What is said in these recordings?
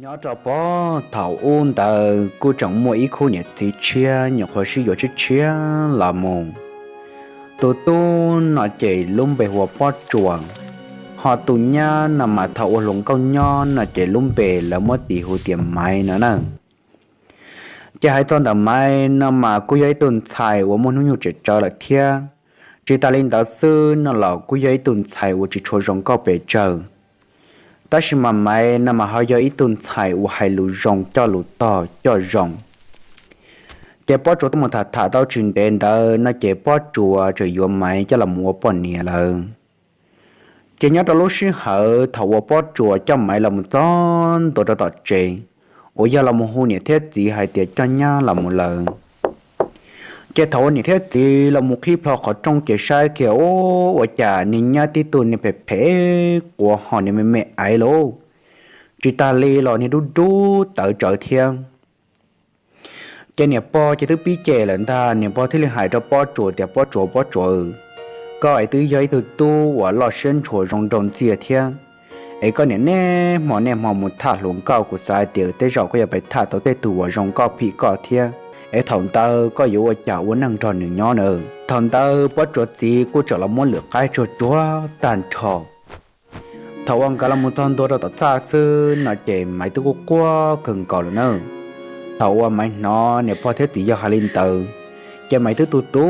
Nyob rau puag thaum ub ntawd kuj tseem muaj ib khub niam txiv tshiab nyuam qhuav sib yuav tshiab tshiab los mus. Tus tub no ces lub npe hu ua Pob Tsuas, ho tus nyab no mas thaum ua hluas nkauj nyob no ces lub npe lawv muab tis hu tias Maiv no na. Ces hais txog ntawm Maiv no mas kuj yog ib tug ntxhais uas muaj hnub nyoog tseem tsawv lawm thiab. Tsis tas li ntawd xwb no los kuj yog ib tug ntxhais uas tsis tshua zoo nkauj pes tsawg. Tab sis mas Maiv no mas ho yog ib tug ntxhais uas hais lus zoo, coj lus tog coj zoo. Ces Pob Tsuas tuaj mus tham tham tau tsis ntev ntawd no ces Pob Tsuas txawm yuav Maiv coj los mus ua poj niam lawm. Ces nyob rau lub sij hawm thaum uas Pob Tsuas coj Maiv los mus txog ntua rau tom tsev, uas yog los mus hu niam thiab txiv hais tias coj nyab los mus lawm, ces thaum uas niam thiab txiv los mus qhib plho qhov rooj ces saib kiag, ua cas niag nyab tib tug niag phem phem quav ho niag me me aiv lauj, tsis tas li los niag dub dub tawv tsawv thiab. Ces niam pog ces twb pib cem lawm ntag, niam pog thiaj li hais rau Pob Tsuas tias, Pob Tsuas, Pob Tsuas, koj es twb yog ib tug tub uas loj siab ntshua zoo nraug ntxiag thiab, es koj niam niaj hmo niaj hmo mus tham hluas nkauj, kuv xav hais tias tej zaum koj yuav pais tham tau tej tug uas zoo nkauj phim koj thiab, es thaum ntawd koj yuav ua cas ua neej nrog nws nyob na. Thaum ntawd Pob Tsuas txiv kuj txawm los muab lwm qaib tsuag tsuag tag nrho. Thaum uas nkawd los mus txog ntua rau tom txaj xwb no ces Maiv twb quaj quaj kawg nkaus lawm na. Thaum uas Maiv hnov niam pog thiab txiv yawg hais li ntawd, ces Maiv twb tu tu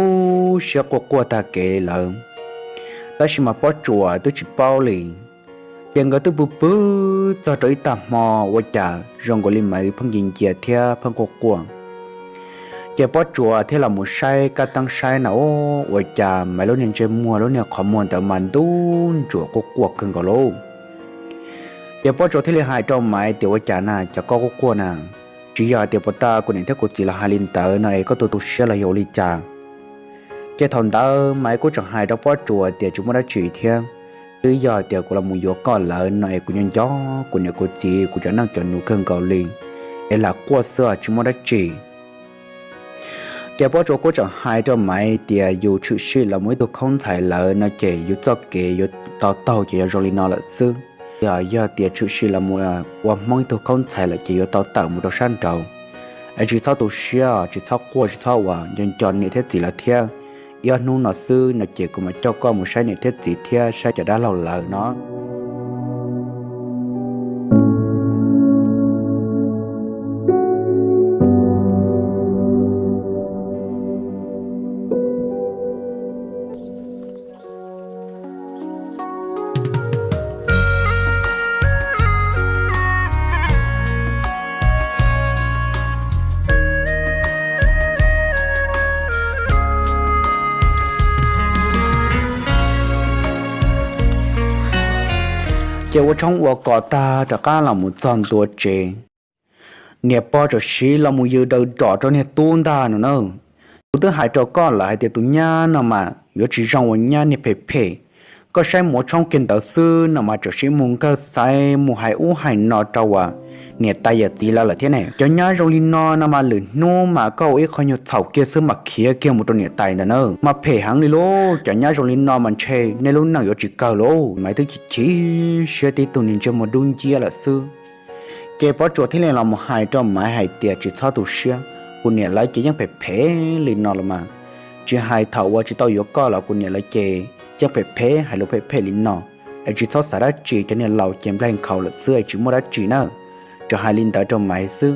siab quaj quaj tag kev lawm. Tab sis mas Pob Tsuas twb tsis paub li. Ces nkawd twb pw pw txog rau ib tag hmo, ua cas zoo nkaus li Maiv pheej nci ncia thiab pheej quaj quaj. Ces Pob Tsuas thiaj los mus saib kab teeb saib na, ua cas Maiv lub niag ntsej muag lub niag qhov muag ntawd mas ntuj ntsuam quaj quaj kawg nkaus lauj. Ces Pob Tsuas thiaj li hais rau Maiv tias, ua cas na, cas koj quaj quaj na? Tsis yog hais tias puas tas kuv niam thiab kuv txiv los hais li ntawd no es koj tu tu siab los yog ua li cas? Ces thaum ntawd Maiv kuj tseem hais rau Pob Tsuas tias tsis muaj dab tsi thiab, twb yog hais tias kuv los mus yuav koj lawm no es kuv nco nco kuv niam kuv txiv kuv cov neej cov nus kawg nkaus li, es lam quaj xwb tsis muaj dab tsi. Ces Pob Tsuas kuj tseem hais rau Maiv tias yus tshwm sim los mus ib tug khaub ntxhais lawm no ces yus txoj kev yuav tau taug ces yog zoo li no lawm xwb. Yog, yog tias tshwm sim los mus ua Hmoob ib tug khaub ntxhais lawm ces yuav tau tawm mus rau sab nraud, es tsis txhob tu siab, tsis txhob quaj, tsis txhob ua, nco nco niam thiab txiv lawv thiab. Ib ob hnub no xwb no ces kuv mam coj koj mus saib niam thiab txiv thiab saib cov dab laug lawm no. Ces ua tshoob ua kos tag rov qab los mus txog ntua tsev, niam pog txawm siv los mus yws daws rom rau niag tub ntag no na. Kuv twb hais rau koj lawm hais tias tus nyab no mas yuav tsis zoo ua nyab niag phem phem. Koj saib mus ua tshoob kiag ntawd xwb no mas txawm siv mus nkawg xaiv mus hais ub hais no rau uas niam tais yawm txiv lawv lawm thiab ne. Cov nyab zoo li no no mas lwm hnub mas koj ua ib qho nyuag txhaum kiag xwb mas khiav kiag mus rau niam tais ntawd na, mas phem heev li lauj. Cov nyab zoo li no mas ntshe nej lub neej yuav tsis kawg lauj. Maiv twb chim chim siab tib tug niag ntsej muag dub nciab lawm xwb. Ces Pob Tsuas thiaj li los mus hais rau Maiv hais tias tsis txhob tu siab, kuv niam lawv ces yeej phem phem li no los mas. Tsis hais thaum uas tsis tau yuav koj los kuv niam lawv ces yeej phem phem hais lus phem phem li no. Es tsis txhob xav dab tsi, cov niag laus ces nplaig nkhaus lawm xwb es tsis muaj dab tsi na. Txawm hais li ntawd rau Maiv xwb,